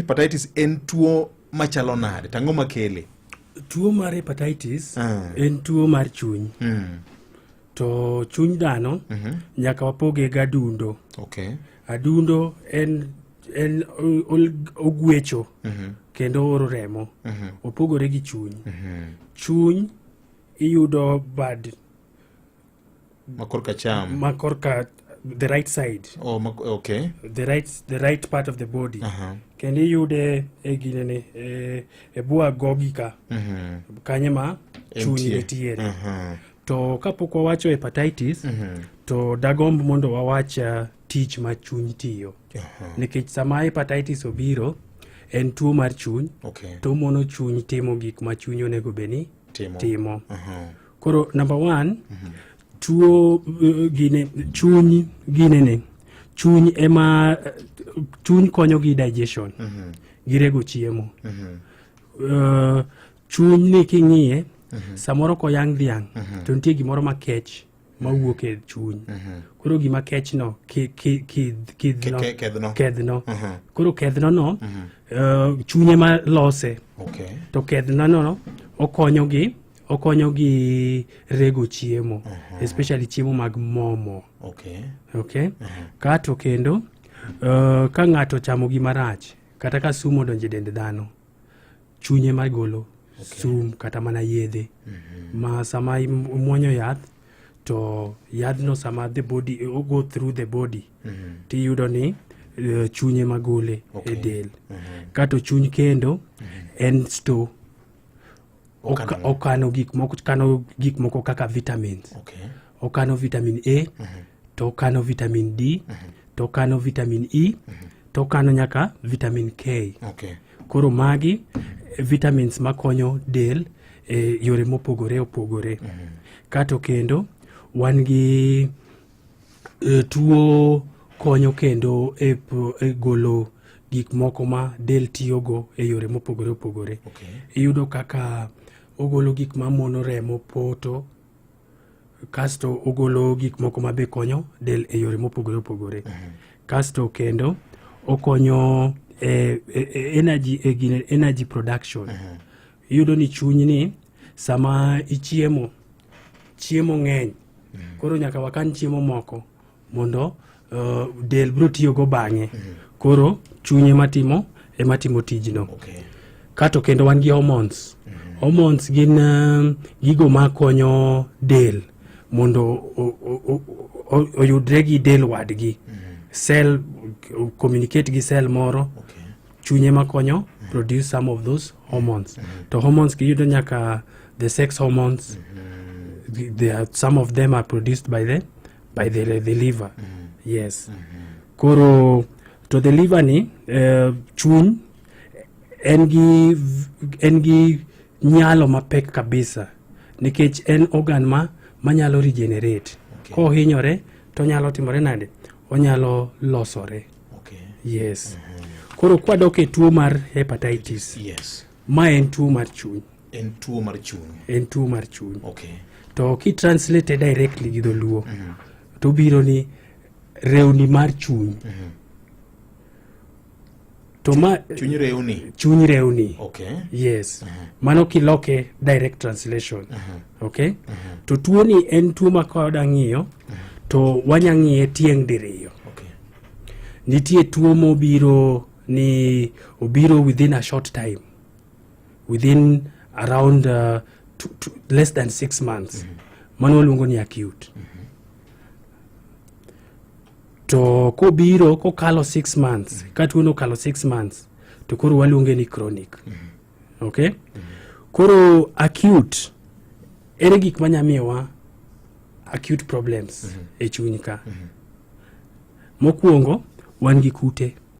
Hepatitis en tuo machalo nade to ang'o makele? Tuo mar hepatitis en tuo mar chuny. To chuny dhano nyaka wapoge gi adundo. Adundo en ogwecho kendo oro remo. Opogore gi chuny. Chuny iyudo bad Ma korka cham. Ma korka the right side. Oh, okay. The right part of the body. Kendo iyude e ginene e bwo agogi ka. Kanye ma chuny Entie. nitiere. To kapok wawacho hepatitis, to dagomb mondo wawach tich ma chuny tiyo. Nikech sama hepatitis obiro, en tuo mar chuny, to mono chuny timo gik ma chuny onego bed ni Timo. timo. Koro number one, tuo gine chuny ginene chuny ema chuny konyo gi digestion, gi rego chiemo. Chuny ni king'iye samoro koyang' dhiang' to nitie gimoro makech mawuok e chuny. Koro gima kech no kidhno. Kedhno. Kedhno. Koro kedhno no chuny ema lose. To kedhno no okonyo gi rego chiemo, especially chiemo mag momo. Okay, kato kendo ka ng'ato ochamo gima rach kata ka sum odonjo e dend dhano, chunye magolo sum kata mana yedhe ma sama imuonyo yath to yadhno sama the body o go through the body, tiyudo ni chunye magole e del. Kato chuny kendo en store. Okano ang'o? Okano gik moko, kano gik moko kaka vitamins. Okano vitamin A, to okano vitamin D, to okano vitamin E, to okano nyaka vitamin K. Koro magi vitamins makonyo del e yore mopogore opogore. Kato kendo wan gi tuo konyo kendo e golo gik moko ma del tiyogo e yore mopogore opogore. Iyudo kaka ogolo gik mamono remo poto, kasto ogolo gik moko ma be konyo del e yore mopogore opogore. Kasto kendo okonyo e energy, e gine, energy production. Iyudo ni chuny ni sama ichiemo, chiemo ng'eny, koro nyaka wakan chiemo moko mondo del biro tiyogo bang'e. Koro chuny ema timo tijno. Kato kendo wan gi hormones. Hormones gin gigo makonyo del mondo oyudre gi del wadgi, cell communicate gi cell moro. Chuny ema konyo produce some of those hormones. To hormones giyudo nyaka the sex hormones. They are, some of them are produced by the liver. Yes. Koro to the liver ni chuny en gi nyalo mapek kabisa nikech en organ ma manyalo regenerate. Kohinyore to onyalo timore nade? Onyalo losore. Yes. Koro kwadok e tuo mar hepatitis, ma en tuo mar chuny. En tuo mar chuny. En tuo mar chuny. To kitranslate directly gi dholuo, to biro ni rewni mar chuny. To ma Chuny rewni. Chuny rewni. Yes. Mano kiloke direct translation. Okay? To tuo ni en tuo ma ka ng'iyo to wanya ng'iye tieng' diriyo. Nitie tuo mobiro ni obiro within a short time, within around less than 6 months. Mano waluongo ni acute. To kobiro kokalo 6 months, ka tuono okalo 6 months, to koro waluonge ni chronic. Okay? Koro acute, ere gik manya miyowa acute problems e chuny ka? Mokwongo wan gi kute.